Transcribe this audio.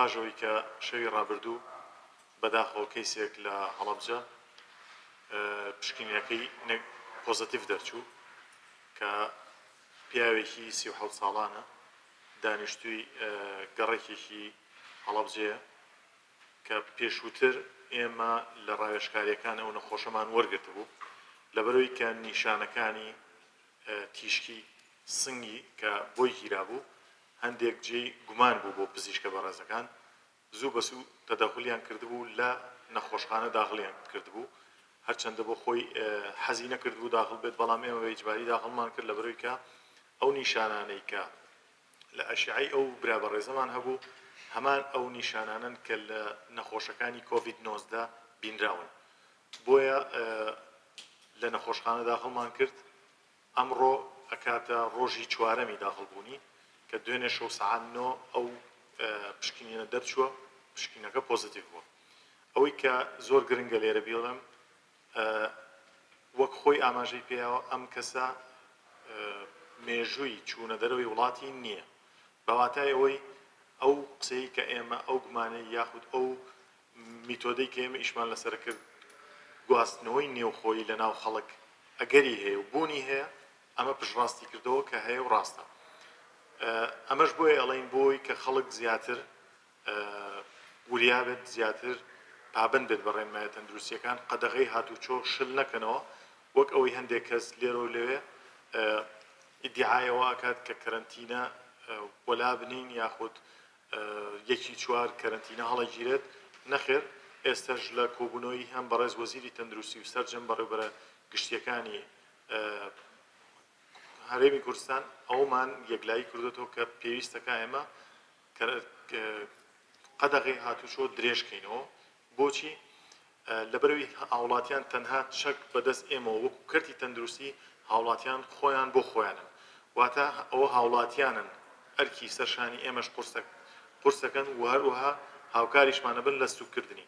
پاش ئەوەی کە شەوی ڕابردوو بەداخەوە کەیسێک لە هەڵەبجە پشکنینەکەی پۆزەتیڤ دەرچوو کە پیاوێکی 37 ساڵانە دانیشتووی گەڕەکێکی هەڵەبجەیە کە پێشووتر ئێمە لە ڕاوێژکاریەکان ئەو نەخۆشەمان وەرگرتبوو لەبەرەوەی کە نیشانەکانی تیشکی سنگی کە بۆی گیرابوو هەندێک جێی گومان بوو بۆ پزیشکە بەڕێزەکان، زوو بە زوو تەدەخولیان کردبوو لە نەخۆشخانە داخڵیان کردبوو، هەرچەندە بۆ خۆی حەزی نەکردبوو داخڵ بێت، بەڵام ئێمە بە ئیجباری داخڵمان کرد لەبەرئەوەی کە ئەو نیشانانەی کە لە ئەشعەی ئەو برا بەڕێزەمان هەبوو هەمان ئەو نیشانانەن کە لە نەخۆشەکانی کۆڤید 19 بینراون، بۆیە لە نەخۆشخانە داخڵمان کرد. ئەمڕۆ ئەکاتە ڕۆژی چوارەمی داخڵ بوونی کە دوێنێ شەو سەعات نۆ ئەو پشکنینە دەرچووە، پشکنینەکە پۆزیتیڤ بووە. ئەوەی کە زۆر گرنگە لێرە بیڵێم وەک خۆی ئاماژەی پێیاوە ئەم کەسە مێژووی چوونە دەرەوەی وڵاتی نییە. بە واتای ئەوەی ئەو قسەی کە ئێمە ئەو گومانەی یاخود ئەو میتۆدەی کە ئێمە ئیشمان لەسەر کرد گواستنەوەی نێوخۆیی لە ناو خەڵک ئەگەری هەیە و بوونی هەیە، ئەمە پشتڕاستی کردەوە کە هەیە و ڕاستە. ئەمەش بۆیە ئەڵێین بۆی کە خەڵک زیاتر وریا بێت، زیاتر پابەند بێت بە ڕێنمایە تەندروستییەکان، قەدەغەی هاتووچۆ شل نەکەنەوە، وەک ئەوەی هەندێک کەس لێرە و لەوێ ئیدیعای ئەوە ئەکات کە کەرەنتینە وەلا بنین یاخود یەکی چوار کەرەنتینە هەڵەگیرێت، نەخێر ئێستەش لە کۆبوونەوەی هەم بەڕێز وەزیری تەندروستی و سەرجەم بەڕێوبەرە گشتییەکانی هەرێمی کوردستان ئەومان یەکلایی کردوێتەوە کە پێویستەکە ئێمە قەدەغەی هاتوچۆ درێژکەینەوە. بۆچی؟ لەبەرئەوەی هاوڵاتیان تەنها چەک بەدەست ئێمەوە وەکو کەرتی تەندروستی هاوڵاتیان خۆیان بۆ خۆیانن واتە ئەوە هاوڵاتیانن ئەرکی سەر شانی ئێمەش قورس دەکەن و هەروەها هاوکاریشمانەبن لە سوککردنی.